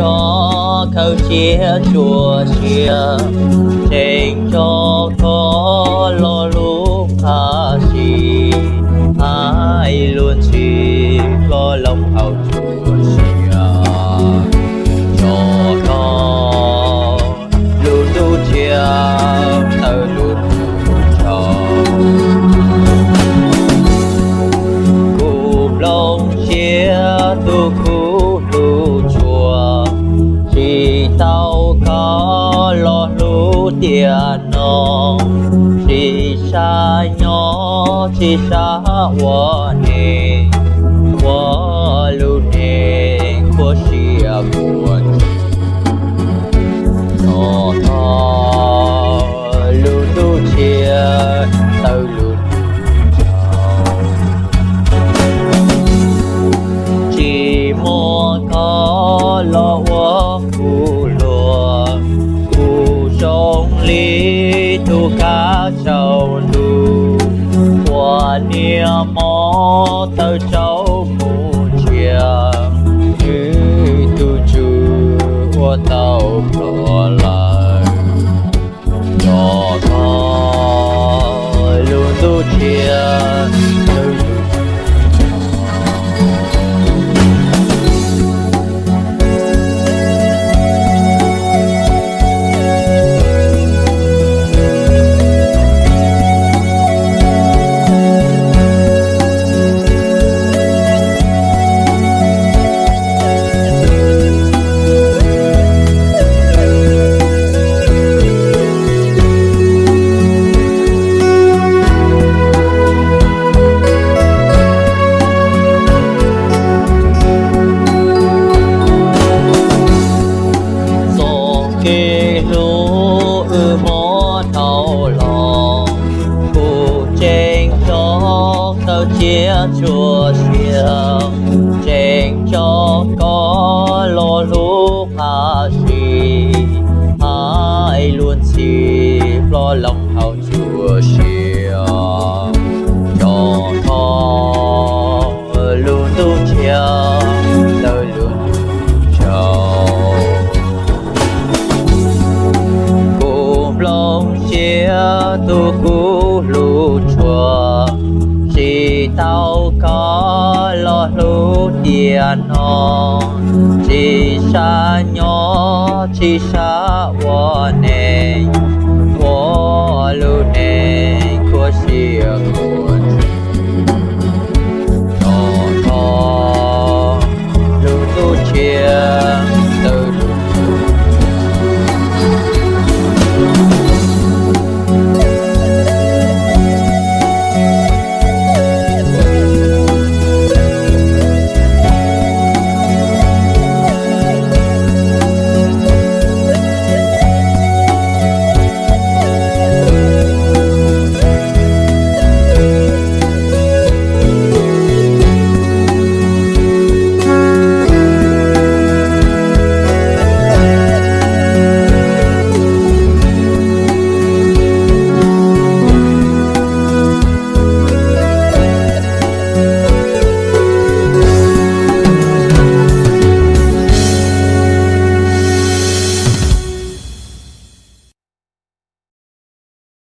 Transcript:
Koj khaws cia tsuas sia, tseem nco koj los hlub qab zib, hais lus ntxhi hlo loo hauv tsuas sia. Nco koj lub ntuj tshiab tawm lub ntuj tsaus, kuv nplooj siab tus kub hlub tshua, tsis tau koj los hlub tiam no, tsis sab nyob tsis sab ua neeg, ua lub neeg khuab siab khuab ntsws. Nco koj lub ntuj tshiab tawm lub ntuj tsaus, tsis muaj koj los ua kuv luag, kuv zoo li tus kab tsaus ntuj, ua niam mob tawm tsaus mus ntsia, nws tus ntsuj ua tau plho lawm. Nco koj lub ntuj tshiab tawm lub ntuj tsaus, txoj kev hlub wb muab rau los, kuv tseem nco khaws cia tsuas sia, tseem nco koj los hlub qab zib, hais lus ntxhi hlo loo hauv tsuas sia. Nco koj lub ntuj tshiab tawm lub ntuj tsaus, kuv nplooj siab tus kub hlub tshua, tsis tau koj los hlub tiam no, tsis sab nyob tsis sab ua neeg, ua lub